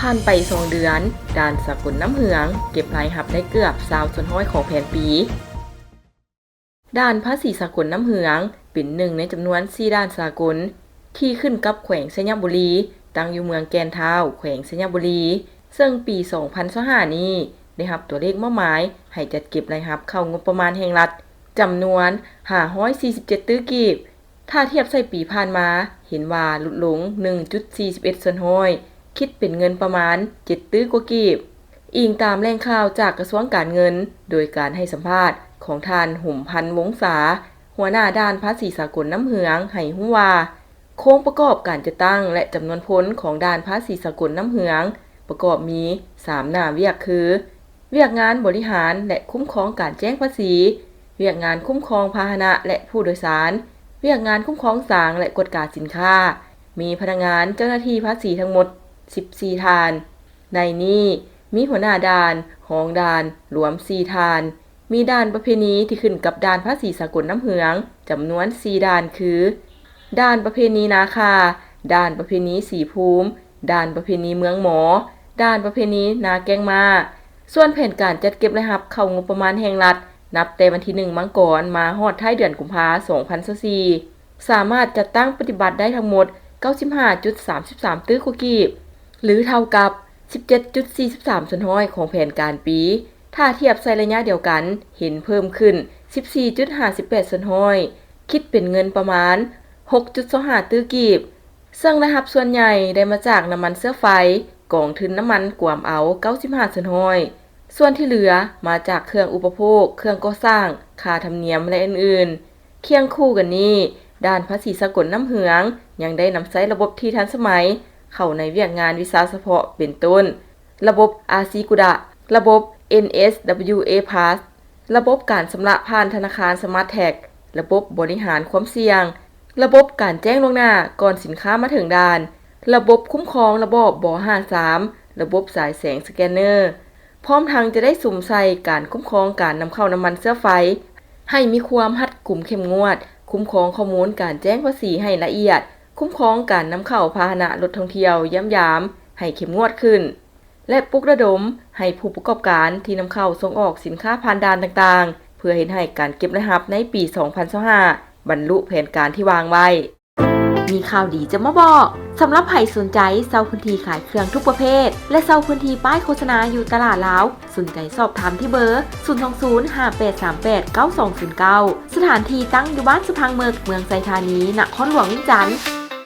ຜ່ານໄປສອງເດືອນ, ດ່ານສາກົນນ້ຳເຫືອງເກັບລາຍຮັບໄດ້ເກືອບຊາວສ່ວນຮ້ອຍຂອງແຜນປີ. ດ່ານພາສີສາກົນນ້ຳເຫືອງເປັນໜຶ່ງໃນຈຳນວນສີ່ດ່ານສາກົນ ທີ່ຂຶ້ນກັບແຂວງໄຊຍະບູລີ, ຕັ້ງຢູ່ເມືອງແກ່ນທ້າວ, ແຂວງໄຊຍະບູລີ, ເຊິ່ງປີສອງພັນຊາວຫ້ານີ້ ໄດ້ຮັບຕົວເລກມອບໝາຍໃຫ້ຈັດເກັບລາຍຮັບເຂົ້າງົບປະມານແຫ່ງລັດ ຈຳນວນຫ້າຮ້ອຍສີ່ສິບເຈັດຕື້ກີບ. ຖ້າທຽບໃສ່ປີຜ່ານມາ ເຫັນວ່າຫຼຸດລົງໜຶ່ງຈຸດສີ່ສິບເອັດສ່ວນຮ້ອຍ ຄິດເປັນເງິນປະມານເຈັດຕື້ກວ່າກີບ, ອີງຕາມແຫຼ່ງຂ່າວຈາກກະຊວງການເງິນ ໂດຍການໃຫ້ສຳພາດຂອງທ່ານ ຫົມພັນ ວົງສາ, ຫົວໜ້າດ່ານພາສີສາກົນນ້ຳເຫືອງ ໃຫ້ຮູ້ວ່າ ໂຄງປະກອບການຈັດຕັ້ງ ແລະ ຈຳນວນພົນຂອງດ່ານພາສີສາກົນນ້ຳເຫືອງ ປະກອບມີສາມໜ້າວຽກຄື ວຽກງານບໍລິຫານ ແລະ ຄຸ້ມຄອງການແຈ້ງພາສີ, ວຽກງານຄຸ້ມຄອງພາຫະນະ ແລະ ຜູ້ໂດຍສານ, ວຽກງານຄຸ້ມຄອງສາງ ແລະ ກວດກາສິນຄ້າ. ມີພະນັກງານເຈົ້າໜ້າທີ່ພາສີທັງໝົດສິບສີ່ທ່ານ. ໃນນີ້ມີຫົວໜ້າດ່ານ, ຮອງດ່ານ ລວມສີ່ທ່ານ. ມີດ່ານປະເພນີທີ່ຂຶ້ນກັບດ່ານພາສີສາກົນນ້ຳເຫືອງ ຈຳນວນສີ່ດ່ານຄື ດ່ານປະເພນີນາຄາ, ດ່ານປະເພນີສີພູມ, ດ່ານປະເພນີເມືອງໝໍ, ດ່ານປະເພນີນາແກ້ງມ້າ. ສ່ວນແຜນການຈັດເກັບລາຍຮັບເຂົ້າງົບປະມານແຫ່ງລັດ ນັບແຕ່ວັນທີໜຶ່ງມັງກອນ ມາຮອດທ້າຍເດືອນກຸມພາ ສອງພັນຊາວສີ່ ສາມາດຈັດຕັ້ງປະຕິບັດໄດ້ທັງໝົດເກົ້າສິບຫ້າຈຸດສາມສິບສາມຕື້ກວ່າກີບ ຫຼື ເທົ່າກັບສິບເຈັດຈຸດສີ່ສິບສາມສ່ວນຮ້ອຍຂອງແຜນການປີ. ຖ້າທຽບໃສ່ໄລຍະດຽວກັນ ເຫັນເພີ່ມຂຶ້ນສິບສີ່ຈຸດຫ້າສິບແປດສ່ວນຮ້ອຍ ຄິດເປັນເງິນປະມານຫົກຈຸດສອງຫ້າຕື້ກີບ. ເຊິ່ງລາຍຮັບສ່ວນໃຫຍ່ໄດ້ມາຈາກນ້ຳມັນເຊື້ອໄຟ, ກອງທຶນນ້ຳມັນກວມເອົາເກົ້າສິບຫ້າສ່ວນຮ້ອຍ, ສ່ວນທີ່ເຫຼືອມາຈາກເຄື່ອງອຸປະໂພກ, ເຄື່ອງກໍ່ສ້າງ, ຄ່າທຳນຽມ ແລະ ອື່ນໆ. ຄຽງຄູ່ກັນນີ້, ດ່ານພາສີສາກົນນ້ຳເຫືອງຍັງໄດ້ນຳໃຊ້ລະບົບທີ່ທັນສະໄໝເຂົ້າໃນວຽກງານວິຊາສະເພາະ ເປັນຕົ້ນ ລະບົບ RC CUDA, ລະບົບ NSWA Plus, ລະບົບການຊຳລະຜ່ານທະນາຄານ Smart Tax, ລະບົບບໍລິຫານຄວາມສ່ຽງ, ລະບົບການແຈ້ງລ່ວງໜ້າກ່ອນສິນຄ້າມາເຖິງດ່ານ, ລະບົບຄຸ້ມຄອງລະບອບ ບຫ້າສາມ, ລະບົບສາຍແສງສະແກນເນີ, ພ້ອມທັງຈະໄດ້ສຸມໃສ່ການຄຸ້ມຄອງການນຳເຂົ້ານ້ຳມັນເຊື້ອໄຟ ໃຫ້ມີຄວາມຮັດກຸມເຂັ້ມງວດ, ຄຸ້ມຄອງຂໍ້ມູນການແຈ້ງພາສີໃຫ້ລະອຽດ, ຄຸ້ມຄອງການນຳເຂົ້າພາຫະນະລົດທ່ອງທ່ຽວຢ້ຽມຢາມໃຫ້ເຂັ້ມງວດຂຶ້ນ ແລະ ປຸກລະດົມໃຫ້ຜູ້ປະກອບການທີ່ນຳເຂົ້າສົ່ງອອກສິນຄ້າຜ່ານດ່ານຕ່າງໆ ເພື່ອເຮັດໃຫ້ການເກັບລາຍຮັບໃນປີສອງພັນຊາວຫ້າ ບັນລຸແຜນການທີ່ວາງໄວ້. ມີຂ່າວດີຈະມາບອກ, ສຳລັບໃຜສົນໃຈເຊົ່າພື້ນທີ່ຂາຍເຄື່ອງທຸກປະເພດ ແລະ ເຊົ່າພື້ນທີ່ປ້າຍໂຄສະນາຢູ່ຕະຫຼາດລາວ, ສົນໃຈສອບຖາມທີ່ເບີ ສູນສອງສູນ ຫ້າແປດສາມແປດ ເກົ້າສອງສູນເກົ້າ. ສະຖານທີ່ຕັ້ງຢູ່ບ້ານສະພັງເມິກ, ເມືອງໄຊທານີ, ນະຄອນຫຼວງວຽງຈັນ.